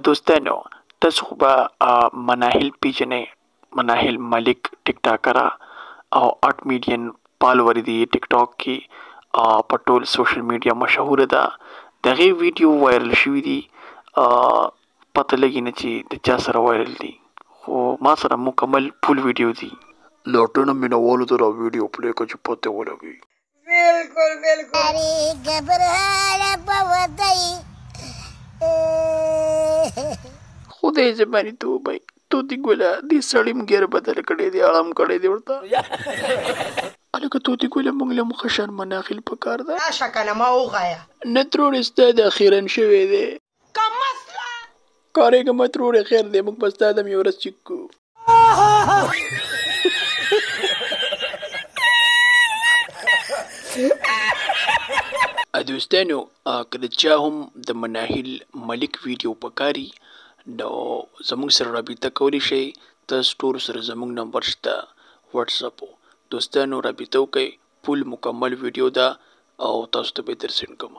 دوستانو، تاسو خو به مناهل پیژنئ، مناهل ملک ټیک ټاکره او 8 میلیون فالوور دي ټیک ټاک کې، په ټول سوشل میډیا مشهوره ده. د هغې ویډیو وایرل شوي دي، پته لګي نه چې د چا سره وایرل دي، خو ما سره مکمل فول ویډیو دي. لاټنه مینوالو ته دا ویډیو پلی کړه چې پته ولګي. بالکل بالکل. خدای زماني توبه توتي ګله، دې سړي هم ګیر بدل کړی دی، اړم کړی دی ورته. هلکه توتي ګله، موږ له ښه شان مناخیل پکار ده. راشه کنه ما وغایه. نه ترورې، ستا د خیرن شوی دی. کارېږه مه ترورې، خیر دی، موږ به ستا دم یو ورځ چک کړو. دوستانو، که د چا هم د مناهل ملک ویډیو پکاري نو زموږ سره رابطه کولی شئ. تاسو ټولو سره زموږ نمبر شته واتساپ. دوستانو، رابطه وکړئ، فول مکمل ویډیو ده او تاسو ته به یې در سینډ کړم.